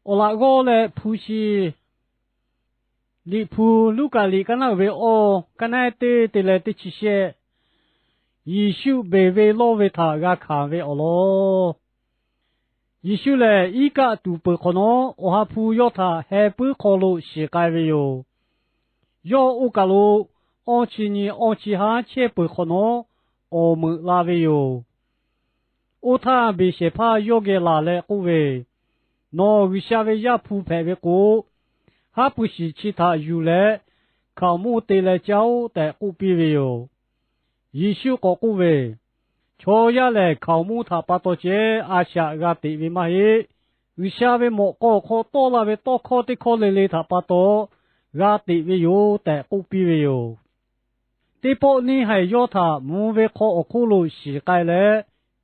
Awˬ laꞈ g'awˇ leh hpu shi, Liꞈ hpu Luˉkaꞈ liꞈ kaˉ naˉ uiˍ ve awˇ, kaˉ naˉ teˇ te leh teˇ chi shehˆ. Yeˍsuˆ beˬ ve lawˇ ve htaꞈ g'a hkanˍ ve awˬ lawn. Yeˍsuˆ lehˬ, iˉ kaˆ tuˍ peuˬ hk'awꞈ nawˉ, Awˬ ha hpu yawˇ htaꞈ heh puiˉ hk'aw lo shiˍ k'ai ve yoˬ. Yawˇ oˇ kaˬ lo awˇ chi nyi awˇ chi haˉ chehˇ peuˬ hk'awꞈ nawˉ, awˍ meuꞈ la ve yoˬ. Oˇ htaˇ, beˬ shehˍ hpaˇ yawˇ geh laˬ leh k'oˆ ve, Nawˬ G'uiˬsha ve Yaˇ hpu hpehꞈ ve k'o, haˉ pui shiˍ chi htaꞈ yuˬ leh hkaoˍmonˇ te leh caˇ-oˆ tehꞈ k'oˆ piˇ ve yoˬ. Yeˍsuˆ k'awꞈ k'oˆ ve, Chaw yaˇ lehˬ, hkaoˍmonˇ htaꞈ pa taw ceh a shaꞈ g'a teꞈ ve maˇ heˆ. G'uiˬsha ve mawꞈ k'aw awˬ hk'aw tawˆ laˇ ve tawˇ hkawˇ teˇ hkawˇ le le htaꞈ pa taw g'a teꞈ ve yoˬ tehꞈ k'oˆ piˇ ve yoˬ. Teˇ pawˆ neˇ haiˬ yawˇ htaꞈ mvuh ve hk'aw awˬ hk'oˆ lo shiˍ k'ai leh,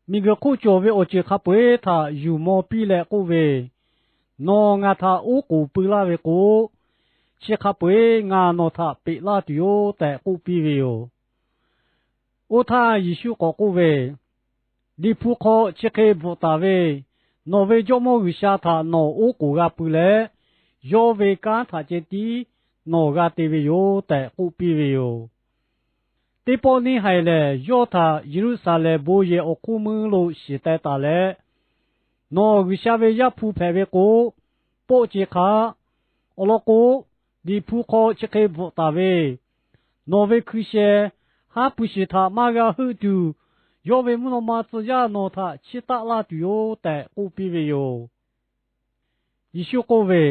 miˬguiˬ hk'oˆ cawˬ ve awˬ ceuˬ hk'a peu-eˬ htaꞈ yuˬ maw piˇ leh k'oˆ ve, Nawˬ ngaˬ htaꞈ oˉ k'oˍ pui laˇ ve k'o, chi hk'a peu-eˬ ngaˬ nawˬ htaꞈ peꞈ laˇ tuˬ yoˬ tehꞈ k'oˆ piˇ ve yoˬ. Oˇ htaˇ Yeˍsuˆ k'awꞈ k'oˆ ve, Liꞈ hpu hk'aw chi hk'e bvuhꞈ taˍ ve, Nawˬ ve Jawˇmawˇ G'uiˬsha htaꞈ nawˬ oˉ k'oˍ g'a pui leh, yawˇ ve kanˉ htaꞈ ceh tiˉ nawˬ g'a te ve yoˬ tehꞈ k'oˆ piˇ ve yoˬ. Teˇ pawˆ neˇ haiˬ lehˬ, yawˇ htaꞈ Yeˍruˆsaˍlehnˍ bon yehˬ awˬ hk'oˆ meuˇ lo shiˍ teh taˍ leh, Nawˬ G'uiˬsha ve Yaˇ hpu hpehꞈ ve k'o, pawˆ ce hk'aˆ. Awˬ lawn k'o, Liꞈ hpu hk'aw chi hk'e bvuhꞈ taˍ ve, Nawˬ ve hkui sheh haˉ pui shiˍ htaꞈ maˇ g'a heuˆ tuˬ, yawˇ ve mvuhˇ naw ma tcuh yaˇ nawˬ htaꞈ chiˇ taˆ laˇ tuˬ yoˬ tehꞈ k'oˆ piˇ ve yoˬ. Yeˍsuˆ k'oˆ ve,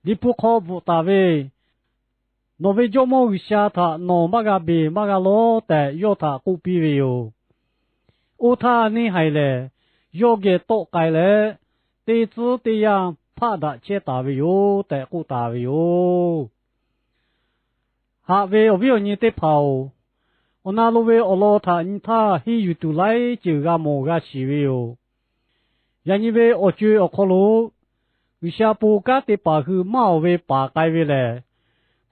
Liꞈ hpu hk'aw bvuhꞈ taˍ ve, Nawˬ ve Jawˇmawˇ G'uiˬsha htaꞈ nawˬ maˇ g'a beˬ maˇ g'a lawˇ tehꞈ yawˇ htaꞈ k'oˆ piˇ ve yoˬ. Oˇ htaˇ neˇ haiˬ lehˬ, yawˇ geh tawˆ k'ai leh, teˇ tcuhˉ teˇ yanˇ hpaˆ daꞈ chehˇ taˍ ve yoˬ tehꞈ k'oˆ taˍ ve yoˬ. Haꞈ ve awˬ viˉ awˬ nyi teˇ hpaˍ-oˬ, awˬ na lo ve awˬ lawn htaꞈ nyi htaˇ henˇ yuˬ tuˬ laiˉ ceuˬ g'a mawˬ g'a shiˍ ve yoˬ. Yaꞈ nyi ve awˬ co-e awˬ hk'aw lo, G'uiˬsha pon kanˉ te paˍ hui maˇ awˬ ve paˍ k'ai ve lehˬ,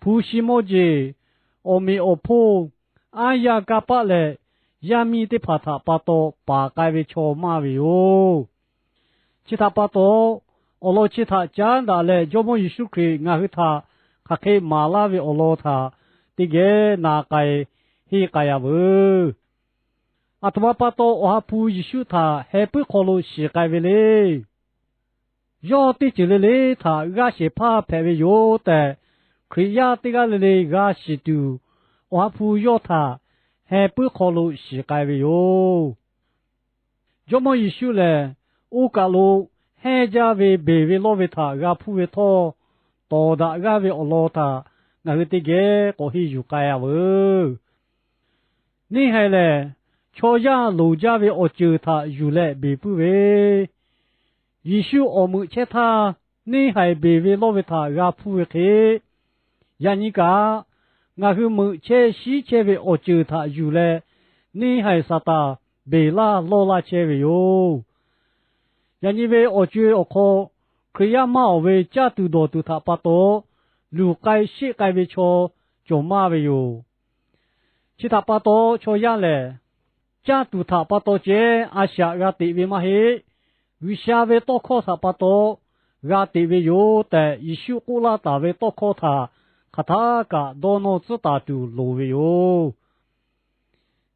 hpu shi mawˇ jeˬ, awˬ meꞈ awˬ hponˇ, aˉ yaˇ kanˇ paˆ leh yaˇ miˇ teˇ hpaˍ htaꞈ pa taw paˍ k'ai ve chaw maˇ ve yoˬ. Chi htaꞈ pa taw, awˬ lawn chi htaꞈ caˉ daꞈ leh Jawˇmawˇ Yeˍsuˆ Hkriꞈ ngaˬ hui htaꞈ hk'aˬ hk'e maˍ laˇ ve awˬ lawn htaꞈ teˇ geh na k'ai henˇ k'ai-a veuˬ. Aˬ htoꞈ ma pa taw Awˬ ha hpu Yeˍsuˆ htaꞈ heh puiˉ hk'aw lo shiˍ k'ai ve le. Yawˇ teˇ ceuˬ le le htaꞈ g'aˇ shehˍ hpaˇ hpehꞈ ve yoˬ tehꞈ, Hkriꞈ yaˇ teˇ g'aˇ le le g'a shiˍ tuˬ, Awˬ ha hpu yawˇ htaꞈ heh puiˉ hk'aw lo shiˍ k'ai ve yoˬ. Jawˇmawˇ Yeˍsuˆ lehˬ, oˇ kaˬ lo hehnˇ jaˇ ve beˬ ve lawˇ ve htaꞈ g'a hpuˇ ve htawˇ, tawˍ daꞈ g'aˇ ve awˬ lawn htaꞈ ngaˬ hui teˇ geh k'awꞈ henˇ yuˬ k'ai-a veuˬ. Neˇ haiˬ lehˬ, chaw yaˇ loˍ jaˇ ve awˬ ceuˬ htaꞈ yuˬ leh beˬ puiˉ ve, Yeˍsuˆ awˬ meuꞈ chehˇ htaˇ neˇ haiˬ beˬ ve lawˇ ve htaꞈ g'a hpuˇ ve hk'e, yaꞈ nyi kaꞈ ngaˬ hui meuꞈ chehˇ shiˉ chehˇ ve awˬ ceuˬ htaꞈ yuˬ leh, neˇ haiˬ Saˍtanˍ beˬ laˇ lawˇ laˇ chehˇ ve yoˬ. Yaꞈ nyi ve awˬ co-e awˬ hk'aw, Hkriꞈ yaˇ maˇ awˬ ve caˇ tuˬ dawˬ tuˬ htaꞈ pa taw, luˬ k'ai sheˆ k'ai ve chaw cawˬ maˇ ve yoˬ. Chi htaꞈ pa taw, chaw yaˇ lehˬ, caˇ tuˬ htaꞈ pa taw ceh a shaꞈ g'a teꞈ ve maˇ heˆ. G'uiˬsha ve tawˇ hkawˇ htaꞈ pa taw g'a teꞈ ve yoˬ tehꞈ, Yeˍsuˆ k'oˆ laˇ taˍ ve tawˇ hkawˇ htaꞈ hk'aˬ htaˇ kaꞈ dawˇ nawˇ tcuhˉ taˍ tuˬ loˍ ve yoˬ.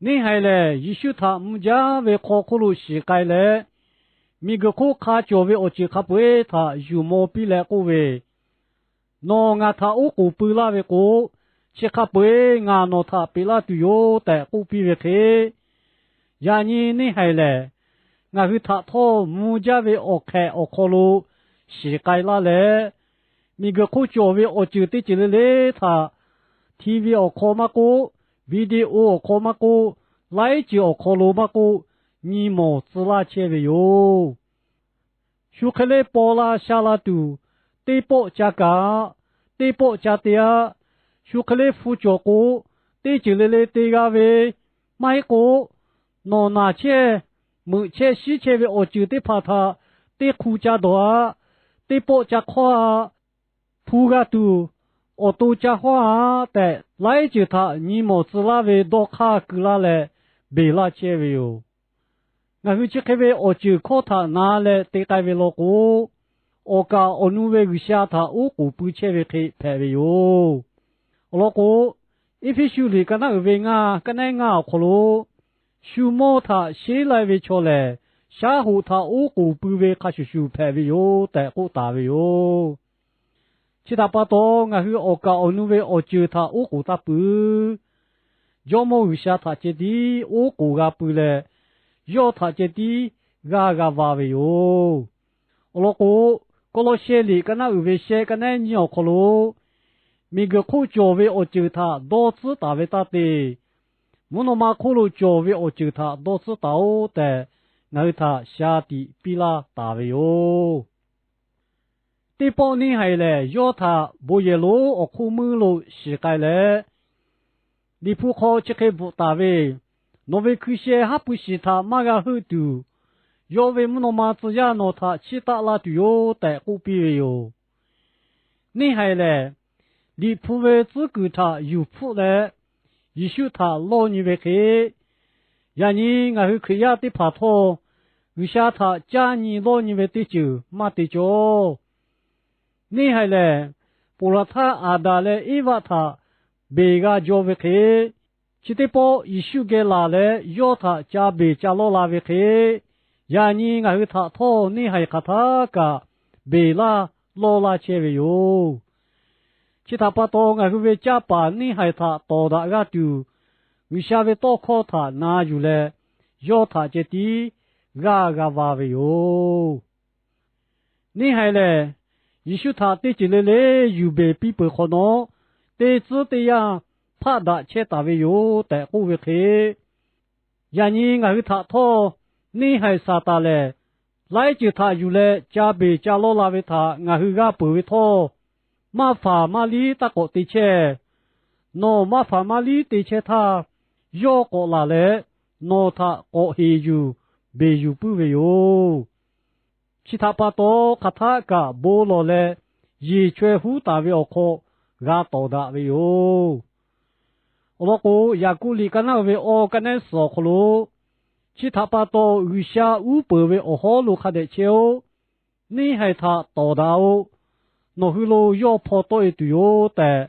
Neˇ haiˬ lehˬ, Yeˍsuˆ htaꞈ mvuh jaˇ ve hk'aw hk'oˆ lo shiˍ k'ai leh, miˬguiˬ hk'oˆ hk'a cawˬ ve awˬ ceuˬ hk'a peu-eˬ htaꞈ yuˬ maw piˇ leh k'oˆ ve, Nawˬ ngaˬ htaꞈ oˉ k'oˍ pui laˇ ve k'o, chi hk'a peu-eˬ ngaˬ nawˬ htaꞈ peꞈ laˇ tuˬ yoˬ tehꞈ k'oˆ piˇ ve hk'e, yaꞈ nyi neˇ haiˬ lehˬ, ngaˬ hui htaꞈ htawˇ mvuh jaˇ ve awˬ hk'ehꞈ awˬ hk'aw lo shiˍ k'ai laˇ leh, miˬguiˬ hk'oˆ cawˬ ve awˬ ceuˬ teˇ ceuˬ le le htaꞈ TV awˬ hk'aw maˇ k'oˆ, video awˬ hk'aw maˇ k'oˆ, laiˉ ceuˬ awˬ hk'aw lo maˇ k'oˆ, nyi mawˬ tcuh laˇ chehˇ ve yoˬ. Shu hk'e le paw la sha la tuˬ, teˇ pawˆ ca kaꞈ, teˇ pawˆ ca te-a. Shu hk'e le hpu cawˬ k'o, teˇ ceuˬ le le te g'a ve, maˇ heˆ k'o, nawˬ naˬ chehˇ, meuꞈ chehˇ shiˉ chehˇ ve awˬ ceuˬ teˇ hpaˍ htaꞈ teˇ hk'u ca dawˬ-a, teˇ pawˆ ca hk'awˇ-a, hpu g'a tuˬ awˬ to ca hawˇ-a tehꞈ, laiˉ ceuˬ htaꞈ nyi mawˬ tcuh laˇ ve dawˇ hk'aˇ keu laˇ leh beˬ laˇ chehˇ ve yoˬ. Ngaˬ hui chi hk'e ve awˬ ceuˬ hkawˇ htaꞈ na leh te k'ai ve law k'o, awˬ kaˍ awˬ nu ve G'uiˬsha htaꞈ oˉ k'oˍ pui chehˇ ve hk'e hpehꞈ ve yoˬ. Awˬ lawn k'o, Eˇfeˇsuꞈ liꞈ ka naˉ uiˍ ve ngaˇ, ka naˉ ngaˇ awˬ hk'aw lo, shu mawˇ htaꞈ sheˉ lai ve chaw lehˬ, shaˉ hoꞈ htaꞈ oˉ k'oˍ pui ve hk'a shuˍ shuˍ hpehꞈ ve yoˬ tehꞈ k'oˆ taˍ ve yoˬ. Chi htaꞈ pa taw, ngaˬ hui awˬ kaˍ awˬ nu ve awˬ ceuˬ htaꞈ oˉ k'oˍ taˇ pui. Jawˇmawˇ G'uiˬsha htaꞈ ceh tiˉ oˉ k'oˍ g'a pui leh, yawˇ htaꞈ ceh tiˉ g'aˇ g'a va ve yoˬ. Awˬ lawn k'o, Kawˇlawˇshehˇ liꞈ ka naˉ uiˍ ve shehˆ, ka naˉ nyiˇ awˬ hk'aw lo, miˬguiˬ hk'oˆ cawˬ ve awˬ ceuˬ htaꞈ dawˇ tcuhˉ taˍ ve taˇ te, mvuhˇ naw ma hk'oˆ lo cawˬ ve awˬ ceuˬ htaꞈ dawˇ tcuhˉ taˍ-oˆ tehꞈ, ngaˬ hui htaꞈ shaˍ tiꞈ piˇ laˇ taˍ ve yoˬ. Teˇ pawˆ neˇ haiˬ lehˬ, yawˇ htaꞈ bon yehˬ lonˉ awˬ hk'oˆ meuˇ lo shiˍ k'ai leh, Liꞈ hpu hk'aw chi hk'e bvuhꞈ taˍ ve, Nawˬ ve hkui sheh haˉ pui shiˍ htaꞈ maˇ g'a heuˆ tuˬ, yawˇ ve mvuhˇ naw ma tcuh yaˇ nawˬ htaꞈ chiˇ taˆ laˇ tuˬ yoˬ tehꞈ k'oˆ piˇ ve yoˬ. Neˇ haiˬ lehˬ, Liꞈ hpu ve tcuhˉ kuiˬ htaꞈ yuˬ hpfuhˆ leh, Yeˍsuˆ htaꞈ lawˇ nyi ve hk'e, yaꞈ nyi ngaˬ hui Hkriꞈ yaˇ teˇ hpaˍ htawˇ, G'uiˬsha htaꞈ caˇ nyi lawˇ nyi ve teˇ ceuˬ maˇ te cawˇ. Neˇ haiˬ lehˬ, ponˬ laˬ htaˇ Aˍdanˍ leh Eˇvaˆ htaꞈ beˬ g'a jaw ve hk'e, chi teˇ pawˆ Yeˍsuˆ geh laˬ leh yawˇ htaꞈ ca beˬ ca lawˇ la ve hk'e, yaꞈ nyi ngaˬ hui htaꞈ htawˇ neˇ haiˬ hk'aˬ htaˇ kaꞈ beˬ laˇ lawˇ laˇ chehˇ ve yoˬ. Chi htaꞈ pa taw, ngaˬ hui ve canˇ paˍ neˇ haiˬ htaꞈ tawˍ daꞈ g'aˇ tuˬ, G'uiˬsha ve tawˇ hkawˇ htaꞈ na yuˬ leh, yawˇ htaꞈ ceh tiˉ g'aˇ g'a va ve yoˬ. Neˇ haiˬ lehˬ, Yeˍsuˆ htaꞈ teˇ ceuˬ le le yuˬ beˬ piˇ peuˬ hk'awꞈ nawˉ, teˇ tcuhˉ teˇ yanˇ hpaˆ daꞈ chehˇ taˍ ve yoˬ tehꞈ k'oˆ ve hk'e, yaꞈ nyi ngaˬ hui htaꞈ htawˇ neˇ haiˬ Saˍtanˍ lehˬ, laiˉ ceuˬ htaꞈ yuˬ leh ca beˬ ca lawˇ la ve htaꞈ ngaˬ hui g'a peuˬ ve htawˇ, maˇ faˍ maˇ liˇ taˇ k'awꞈ te chehˇ. Nawˬ maˇ faˍ maˇ liˇ te chehˇ htaˇ, yawˇ k'awꞈ laˬ leh nawˬ htaꞈ k'awꞈ heˍ yuˬ beˬ yuˬ puiˉ ve yoˬ. Chi htaꞈ pa taw, hk'aˬ htaˆ kaꞈ bon lawˬ leh yeˬ chaweh huˉ taˍ ve awˬ hk'aw g'a tawˍ daꞈ ve yoˬ. Awˬ lawn k'o, Yaˍkoˆ liꞈ ka naˉ uiˍ ve awˬ ka naˉ suhˍ awˬ hk'aw lo, chi htaꞈ pa taw G'uiˬsha uˉ peunˍ ve awˬ hawˉ lo hk'a dehꞈ chehˇ-oˆ. Neˇ haiˬ htaꞈ tawˍ daꞈ-oˆ. Nawˬ hui lo yawˇ hpaw tawˆ-e tuˬ yoˬ tehꞈ,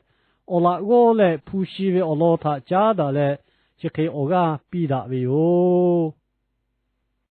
awˬ laꞈ g'awˇ leh hpu shi ve awˬ lawn htaꞈ caˉ daꞈ leh, chi hk'e awˬ g'aˇ piˇ daꞈ ve yoˬ.